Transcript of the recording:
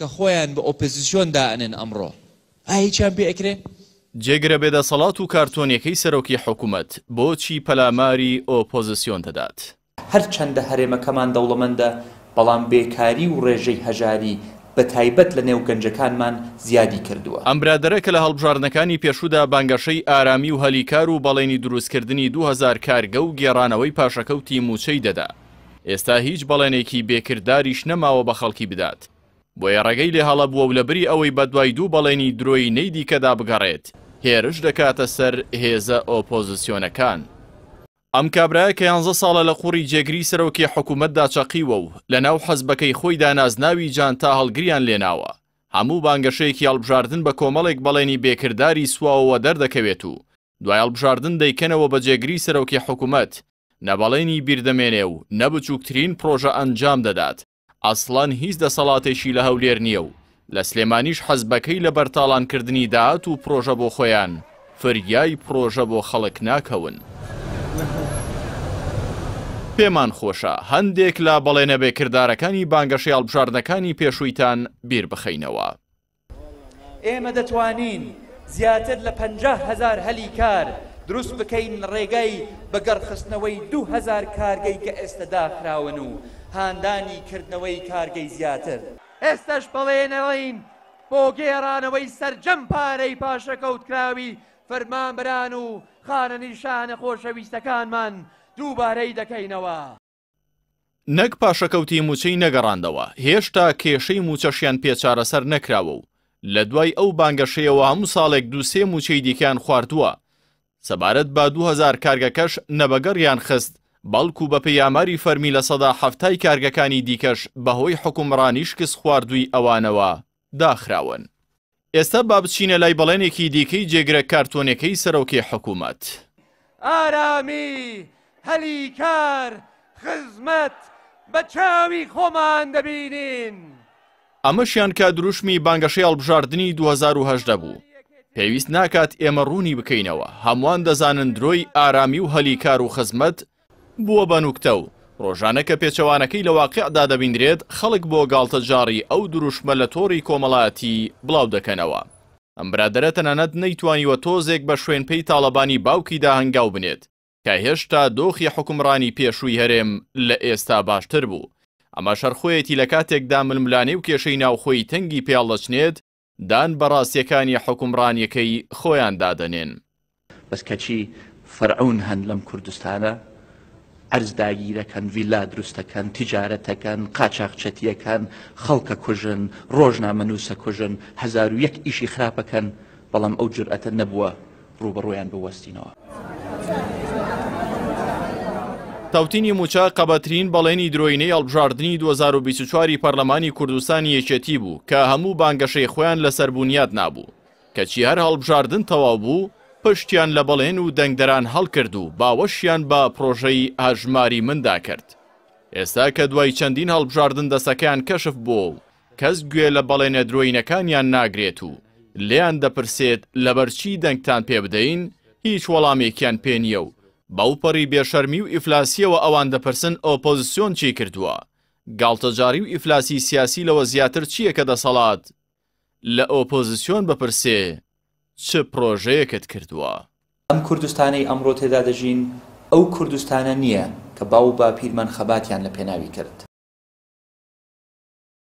کە خۆیان بە ئۆپۆزیسیۆن دائەنێن ئەمڕۆ ئایا هیچیان پێ ئەکرێ؟ جێگرە بێدەسەڵات و کارتۆنیەکەی سەرۆکی حکومەت بۆچی پەلاماری ئۆپۆزسیۆن دەدات؟ هەرچەندە هەرێمەکەمان دەوڵەمەندە، بەڵام بێکاری و ڕێژەی هەژاری بە تایبەت لە نێو گەنجەکانمان زیادی کردووە. ئەم برادەرە کە لە هەڵبژاردنەکانی پێشوودا بانگەشەی ئارامی و هەلی کار و بەڵێنی دروستکردنی 2000 کارگە و گێڕانەوەی پاشەکەوتی مووچەی دەدا، ئێستا هیچ بەڵێنێکی بێ کرداریش نەماوە بە خەڵکی بدات. بۆیە ڕێگەی لێ هەڵە بووە و لەبری ئەوەی بەدوای دوو بەڵێنی درۆیینەی دیکەدا بگەڕێت، هێرش دەکاتە سەر هێزە ئۆپۆزسیۆنەکان. ئەم کابرایە کە یانزە ساڵە لە قوڕی جێگری سەرۆکی حکومەتدا چەقیوە و لەناو حزبەکەی خۆیدا نازناوی جانتا هەڵگریان لێناوە، هەموو بانگەشەیەکی هەڵبژاردن بە کۆمەڵێک بەڵێنی بێکرداری سواوەوە دەردەکەوێت و دوای هەڵبژاردن دەیکەنەوە بە جێگری سەرۆکی حکومەت، نە بەڵێنی بیردەمێنێ و نە بچووکترین پڕۆژە ئەنجام دەدات، ئەسڵەن هیچ دەسەڵاتێکی لە هەولێر نییە و لە سلێمانیش حزبەکەی لە بەر تاڵانکردنی داهات و پرۆژە بۆ خۆیان فریای پرۆژە بۆ خەڵک ناکەون. پێمان خۆشە هەندێک لە بەڵێنە بێ کردارەکانی بانگەشەی هەڵبژاردنەکانی پێشوویتان بیر بخەینەوە. ئێمە دەتوانین زیاتر لە 50 هەزار هەلی کار دروست بکەین لە ڕێگای بەگەڕخستنەوەی 2000 کارگەی کە ئێستە داخراون و هاندانی کردنەوەی کارگەی زیاتر. ئێستەش بەڵێنەڵین بۆ گێڕانەوەی سەرجەم پارەی پاشەکەوتکراوی فەرمانبەران و خانەنیشانە خۆشەویستەکانمان دووبارەی دەکەینەوە. نەک پاشەکەوتی مووچەی نەگەڕاندەوە، هێشتا کێشەی مووچەشیان پێ چارەسەر نەکراوە و لە دوای ئەو بانگەشەیەوە هەموو ساڵێک دوو سێ مووچەی دیکەیان خواردووە. سەبارەت بە 2000 کارگەکەش نە بەگەڕیان خست، بەڵکو بەپێی ئاماری فەرمی لە سەدا حەفتای کارگەکانی دیکەش بەهۆی حوکمڕانی شکستخواردووی ئەوانەوە داخراون. ئێستا با بچینە لای بەڵێنێکی دیکەی جێگرە کارتۆنیەکەی سەرۆکی حکومەت. ئارامی، هەلی کار، خزمەت بە چاوی خۆمان دەبینین. ئەمەشیان کە دروشمی بانگەشەی هەڵبژاردنی 2018 بوو. پێویست ناکات ئێمە ڕوونی بکەینەوە، هەمووان دەزانن درۆی ئارامی و هەلی کار و خزمەت بووە بە نوکتە و ڕۆژانە کە پێچەوانەکەی لە واقیعدا دەبیندرێت، خەڵک بۆ گاڵتەجاڕی ئەو دروشمە لە تۆڕی کۆمەڵایەتی بڵاو دەکەنەوە. ئەم برادەرە تەنانەت نەیتوانیوە تۆزێک بە شوێنپێی تاڵەبانی باوکیدا هەنگاو بنێت کە هێشتا دۆخی حوکمڕانی پێشووی هەرێم لە ئێستا باشتر بوو. ئەمەش هەر خۆیەتی لە کاتێکدا ململانێ و کێشەی ناوخۆیی تەنگی پێ هەڵدەچنێت، دان بە ڕاستیەکانی حوکمڕانیەکەی خۆیان دادەنێن. بەس کەچی فەرعون هەن لەم کوردستانە عەرز داگیرەکەن ڤیلا دروستەکەن تیجارەتەکەن قاچاخچەتیەکەن خەڵکە کوژن ڕۆژنامەنووسە کوژن 1001 ئیشی خراپەکەن بەڵام ئەو جورئەتە نەبووە ڕووبەڕوویان بوەستینەوە. تەوتینی مووچە قەبەترین بەڵێنی درۆینەی هەڵبژاردنی 2024 ی پەرلەمانی کوردستانی یەکێتی بوو کە هەموو بانگەشەی خۆیان لەسەر بونیاد نابوو، کەچی هەر هەڵبژاردن تەواو بوو پشتیان لە بەڵێن و دەنگدەران هەڵکرد و باوەشیان بە پڕۆژەی هەژماری مندا کرد. ئێستا کە دوای چەندین هەڵبژاردن دەستەکەیان کەشف بووە و کەس گوێ لە بەڵێنە درۆینەکانیان ناگرێت و لێیان دەپرسێت لەبەرچی دەنگتان پێ بدەین، هیچ وەڵامێکیان پێ نییە و بەوپەڕی بێشەرمی و ئیفلاسییەوە ئەوان دەپرسن ئۆپۆزسیۆن چی کردووە؟ گاڵتەجاڕی و ئیفلاسی سیاسی لەوە زیاتر چییە کە دەسەڵات لە ئۆپۆزسیۆن بپرسێ چ پرۆژەیەکت کردووە؟ ئەم کوردستانەی ئەمڕۆ تێدا دەژین ئەو کوردستانە نییە کە باو و باپیرمان خەباتیان لە پێناوی کرد.